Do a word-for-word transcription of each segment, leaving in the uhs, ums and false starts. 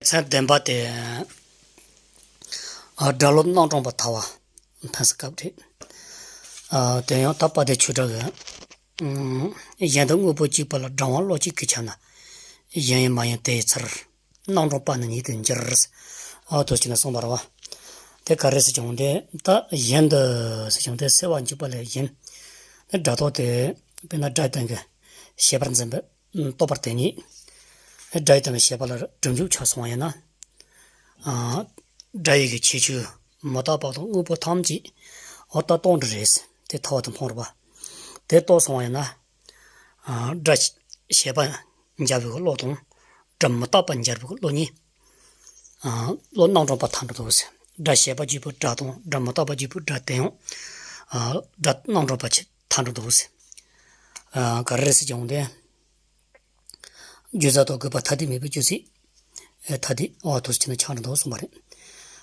ཚན་བདུན་པ་དེ། ཨ། སྒྲ་བློ་སྣང་གྲོང་པ་ཐ་བ་འཕེན་ས་སྐབས་རེད། ཨ། དེ་ཡང་ད་དཔལ་ལྡན་ཆོས་གྲགས་ཀྱིས། གཞན་དང་དངོས་པོ་གཅིག་པ་ལ། སྒྲ་དབང་བློ་གཅིག་གིས་ཁྱབ་ན། གཞན་ཡིན་མ་ཡིན་དེ་ཡི་ཚུལ། སྣང་གྲོང་པ་ནི་ཉིད་དུ་འགྱུར། ཨ། དེ་བྱས་ནས་གསུངས་པ་རེད་བ། དེ་ག་རེ་ཟེར་ཀྱང་དེ་ད་གཞན་དུ་ཟེར་ཀྱང་དེ་སེལ་བར་འཇུག་པ་ལས་གཞན། དེ་སྒྲ་རྟོག་དེ་དཔེར་ན་སྒྲ་ཡི་སྟེང་གི་ཤེས་པར་འཛིན་པའི་རྟོག་པ་དེ་ཉིད། སྒྲ་ཡི་སྟེང་གི་ཤེས་པ་ལ་སྒྲིབ་འཇུག་ཆགས་སོང་བ་ཡིན་ན། ཨ། སྒྲ་ཡི་གི་ཁྱད་ཆོས་མི་རྟག་པ་དང་དངོས་པོ་ཐམས་ཅད། འོ་ད་རྟོག་འགྲོ་རེད། དེ་ཐ་བ་དེ་མཐོང་རེད་བ། དེ་རྟོགས་སོང་བ་ཡིན་ན། ཨ། སྒྲ་ཤེས་པ་འཇགས་པའི་བློ་དང་། སྒྲ་མི་རྟག་པ་འཇགས་པའི་བློ་གཉིས། ཨ། བློ་སྣང་གྲོང་པ་ཐལ་འགྲོ་འདུག་ཟེར། སྒྲ་ཤེས་པ་འཇུག་པའི་སྒྲ་དང་། སྒྲ་མི་རྟག་པ་འཇུག་པའི་སྒྲ་དེ་ཡང་། ཨ། སྒྲ་སྣང་གྲོང་པ་ཆེ་ཐལ་འགྲོ་འདུག་ཟེར། ཨ། ག་རེ་རེད་ཟེར་ཀྱང་དེ། རྒྱུ་རྫས་དང་དགོས་པ་ཐ་དད་མེད་པའི་རྒྱུ་མཚན། ཨེ། ཐ་དད། འོ་དེ་བྱས་ནས་ཆགས་འགྲོ་འདུག་གསུངས་པ་རེད།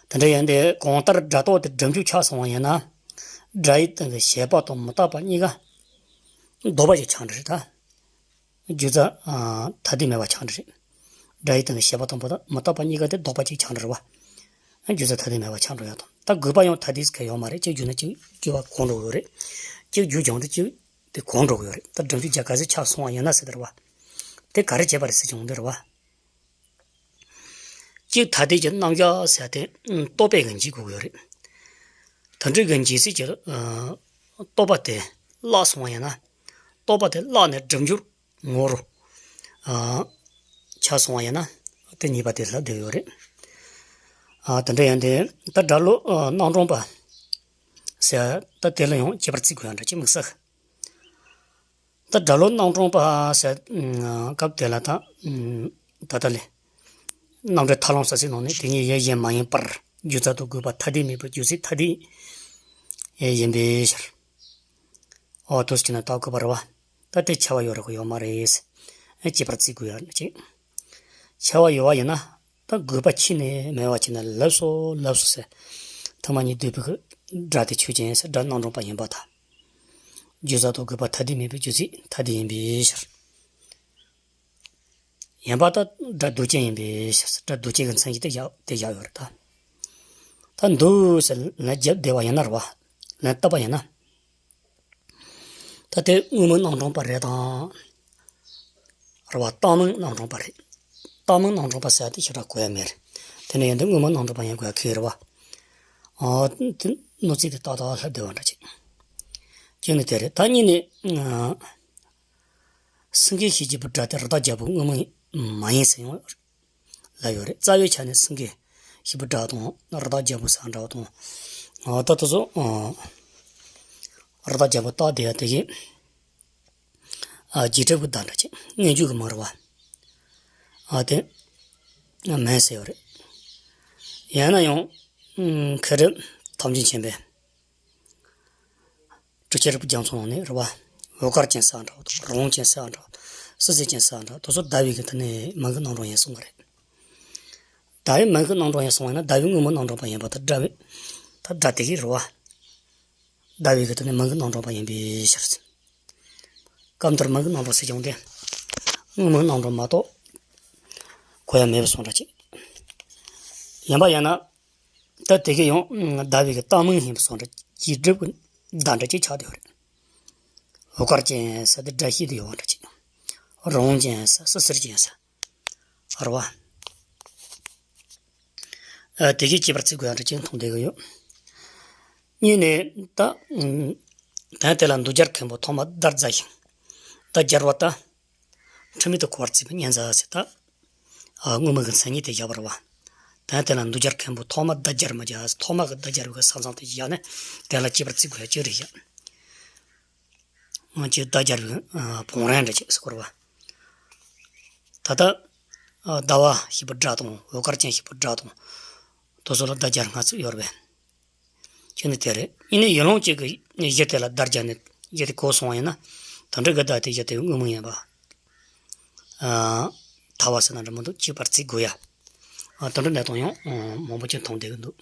དེ་འདྲ་ཡིན་དུས་གང་ལྟར་སྒྲ་རྟོག་དེ་སྒྲིབ་འཇུག་ཆགས་སོང་བ་ཡིན་ན། སྒྲ་ཡི་སྟེང་གི་ཤེས་པ་དང་མི་རྟག་པ་གཉིས་ཀ་ལྡོག་པ་ཞིག་ཆགས་འགྲོ་རེད་ད། རྒྱུ་རྫས། ཨ། ཐ་དད་མེད་པ་ཆགས་འགྲོ་རེད། སྒྲ་ཡི་སྟེང་གི་ཤེས་པ་དང་མི་རྟག་པ་གཉིས་ཀ་དེ་ལྡོག་པ་ཅིག་ཆགས་འགྲོ་རེད་བ། རྒྱུ་རྫས་ཐ་དད་མེད་པ་ཆགས་འགྲོ་ཡག་དང་། ད་དགོས་པ་ཡང་ཐ་དད་ཟེར་མཁན་ཡོད་མ་རེད། གཅིག་བརྒྱུད་ན་གཅིག་རྒྱུ་བ་གོང་འགྲོ་གི་ཡོད་རེད། གཅིག་རྒྱུ་བྱུང་དུས་གཅིག་དེ་གོང་འགྲོ་གི་ཡོད་རེད། ད་སྒྲིབ་འཇུག་རྒྱ་ག་ཚོད་ཆགས་སོང་བ་ཡིན་ན་ཟེར་དེ་རེད་བ། དེ་ག་རེ་བྱས་པ་རེད་ཟེར་ཀྱང་དེ་རེད་བ། གཅིག་ཐ་དད་ཀྱི་རྣམ་གཞག་ཟེར་དེ་རྟོག་པས་ཀྱིས་འཇིག་དགོས་ཀྱི་ཡོད་རེད། དེ་འདྲའི་གི་འཇིག་ཚུལ་གྱི། ཨ། རྟོག་པ་དེ་བརླག་སོང་བ་ཡིན་ན། རྟོག་པ་དེ་བརླག་ནས་སྒྲིབ་འགྱུར་ངོ་བོར། ཨ། ཆགས་སོང་བ་ཡིན་ན། དེ་གཉིས་པ་དེ་ལྷག་བསྡད་ཡོད་རེད། ཨ། དེ་འདྲ་ཡིན་དུས་ད་སྒྲ་བློ། ཨ། སྣང་གྲོང་པ་ཟེར་ད་དེ་ལ་ཡང་དཔྱད་པ་རྩི་དགོས་ཡག་འདྲ་ཅིག་དམིགས་བསལ། ད་སྒྲ་བློ་སྣང་གྲོང་པ་ཟེར་སྐབས་དེ་ལ་ད། ད་ལྟ་ལས། རྣམ་འགྲེལ་ཐར་ལམ་གསལ་བྱེད་ནང་ནས་དེ་ཉིད་ཡུལ་གཞན་མ་ཡིན་པར། རྒྱུ་རྫས་དང་དགོས་པ་ཐ་དད་མེད་པའི་རྒྱུ་མཚན་ཐ་དད་ཡིན་པའི་ཕྱིར། འོ་དེ་བྱས་ནས་ད་དགོས་པ་རེད་བ། ད་དེ་ཁྱབ་པ་ཡོད་རེད་ཡོད་མ་རེད། དཔྱད་པ་རྩི་དགོས་ཡག་ཅིག་ཁྱབ་པ་ཡོད་པ་ཡིན་ན། ད་དགོས་པ་ཁྱོན་ནས་མེད་པ་བྱས་ན་ལབ་སོ་ལབ་སོ་ཟེར། ཐ་མ་གཉིས་སྡོད་པའི་སྒྲ་དེ་ཆོས་ཅན་ཟེར། སྒྲ་སྣང་གྲོང་པ་ཡིན་པར་ཐལ། རྒྱུ་རྫས་དང་དགོས་པ་ཐ་དད་མེད་པའི་རྒྱུ་མཚན་ཐ་དད་ཡིན་པའི་ཕྱིར། ཡིན་པར་ཐལ། སྒྲ་རྡུལ་ཅན་ཡིན་པའི་ཕྱིར། སྒྲ་རྡུལ་ཅན་གྱི་མཚན་གཞི་དེ་བཞག་དེ་བཞག་ཡོད་རེད་ད། ད་འདུག་ཟེར་ལན་བརྒྱབ་བསྡད་པ་ཡིན་ན་རེད་བ། ལན་བཏབ་པ་ཡིན་ན། ད་དེ་དངོས་མིང་སྣང་གྲོང་པ་རེད་དང་། རེད་བ། བཏང་སྨིན་སྣང་གྲོང་པ་རེད། བཏང་སྨིན་སྣང་གྲོང་པ་ཟེར་དེ་ཞེ་དྲག་གོ་ཡག་མེད་རེད། དེ་ནས་ཡང་དེ་དངོས་མིང་སྣང་གྲོང་པ་ཡིན་དགོས་ཡག་གི་རེད་བ། ཨ། དེ་གནོད་འཚེ་དེ་ཏག་ཏག་ལྷག་བསྡད་པ་འདྲ་ཅིག་གཅིག་ནི་དེ་རེད། ད་གཉིས་ནི། ཨ། སེང་གེ་ཞེས་བརྗོད་པའི་སྒྲ་དེ་རི་དྭགས་རྒྱལ་པོའི་དངོས་མིང་མ་ཡིན་ཟེར་ཡང་ལབ་ཡོད་རེད། རྩ་བའི་ཆ་ནས་སེང་གེ་ཞེས་པའི་སྒྲ་དང་རི་དྭགས་རྒྱལ་པོ་ཟེར་འདྲ་བ་དང་། ཨ། ད་དེ་ཚོ། ཨ། རི་དྭགས་རྒྱལ་པོ་རྟགས་དེ་ཡང་དེ་བཞིན། ཨ། རྗེས་གྲུབ་ཀྱི་བརྡ་འདྲ་ཅིག་སྔོན་འཇུག་གི་མིང་རེད་བ། ཨ། དེ་མིན་ཟེར་ཡོད་རེད། ཡང་ན་ཡང་། ཨ། མཁས་གྲུབ་ཐམས་ཅད་མཁྱེན་པའི། གྲུབ་ཆེན་རིག་པའི་རྒྱ་མཚོ་ནང་ནས་རེད་བ། འོད་དཀར་ཅན་ཟེར་འདྲ་བ་དང་། རི་བོང་ཅན་ཟེར་འདྲ་བ་དང་། སྲིད་རྩེ་ཅན་ཟེར་འདྲ་བ་དེ་ཚོ་ཟླ་བའི་གི་དེ་ནས་མིང་གི་རྣམ་གྲངས་ཡིན་གསུངས་པ་རེད། ཟླ་བའི་མིང་གི་རྣམ་གྲངས་ཡིན་གསུངས་པ་ཡིན་ན་ཟླ་བའི་དངོས་མིང་རྣམ་གྲངས་པ་ཡིན་པར་ཐལ། སྒྲ་བའི། ད་སྒྲ་དེ་གི་རེད་བ། ཟླ་བའི་གི་དེ་ནས་མིང་གི་རྣམ་གྲངས་པ་ཡིན་པའི་ཕྱིར། སྐབས་འདིར་མིང་གི་རྣམ་གྲངས་ཟེར་ཀྱང་དེ། དངོས་མིང་རྣམ་གྲངས་མ་གཏོགས་གོ་ཡག་མེད་པ་སོང་འདྲ་ཅིག་ཡིན་པ་ཡིན་ན། ད་དེ་གི་ཡང་ཟླ་བའི་གི་བཏང་སྨིན་ཡིན་པ་སོང་འདྲ། རྗེས་གྲུབ་ཀྱི་བརྡ་འདྲ་ཅིག་ཆགས་བསྡད་ཡོད་རེད། འོད་དཀར་ཅན་ཟེར་དེ་སྒྲ་ཤེས་དེ་ཡོད་པ་འདྲ་ཅིག་རི་བོང་ཅན་ཟེར། སྲིད་རྩེ་ཅན་ཟེར། རེད་བ། ཨ། དེ་གི་དཔྱད་པ་རྩི་དགོས་ཡག་འདྲ་ཅིག་མཐོང་བསྡད་ཀྱི་ཡོད། གཉིས་ནས་ད། ཨ། དོན་དེ་ལ་མདོ་རྒྱུད་མཁན་པོ་ཐོག་མར་བརྡ་སྦྱར་ཞིང་། བརྡ་སྦྱར་བ་ལྟར། འཁྲུལ་མེད་དུ་གོ་བར་བརྩིས་པའི་མཉན་བྱ་ཟེར་ད། ཨ། དངོས་མིང་གི་མཚན་ཉིད་དེ་བཞག་པ་རེད་བ། དོན་དེ་ལ་མདོ་རྒྱུད་མཁན་པོ་ཐོག་མར་བརྡ་སྦྱར་མི་བྱ། ཐོག་མ་གི་བརྡ་སྦྱར་བའི་ས་མཚམས་དེ་བཞག་ནས་དེ་ལ་དཔྱད་པ་རྩི་དགོས་ཡག་ཅིག་རེད་བཞག་ང་ཅིག་བརྡ་སྦྱར་བའི། ཨ། བང་རིམ་འདྲ་ཅིག་ཟེར་དགོས་རེད་བ། ད་ལྟ། ཨ། ཟླ་བ་ཞེས་པའི་སྒྲ་དང་། འོད་དཀར་ཅན་ཞེས་པའི་སྒྲ་དང་། དེ་ཚོ་ལ་བརྡ་སྦྱར་སྔ་ཕྱི་ཡོད་རེད་པས། གཅིག་ནི་དེ་རེད། གཉིས་ནི་ཡུལ་ལུང་གཅིག་གི་གཞི་དེ་ལ་བརྡ་སྦྱར་ནས་གཞི་དེ་གོ་སོང་བ་ཡིན་ན། དེ་འདྲ་གི་བརྡ་དེ་གཞི་དེའི་དངོས་མིང་ཡིན་པ། ཨ། ཐལ་བ་ཟེར་ན་འདྲ་མི་འདུག་དཔྱད་པ་རྩི་དགོས་ཡག་ཨ། དེ་འདྲ་གནས་སྟངས་ཡང་མང་པོ་ཅིག་མཐོང་བསྡད་ཀྱི་འདུག་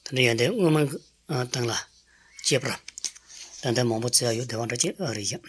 དེ་འདྲ་ཡིན་དུས་དངོས་མིང་གི། ཨ། སྟེང་ལ་དཔྱད་པ་ཏན་ཏན་མང་པོ་བརྩི་ཡག་ཡོད་བསྡད་པ་འདྲ་ཅིག་རེད་བཞག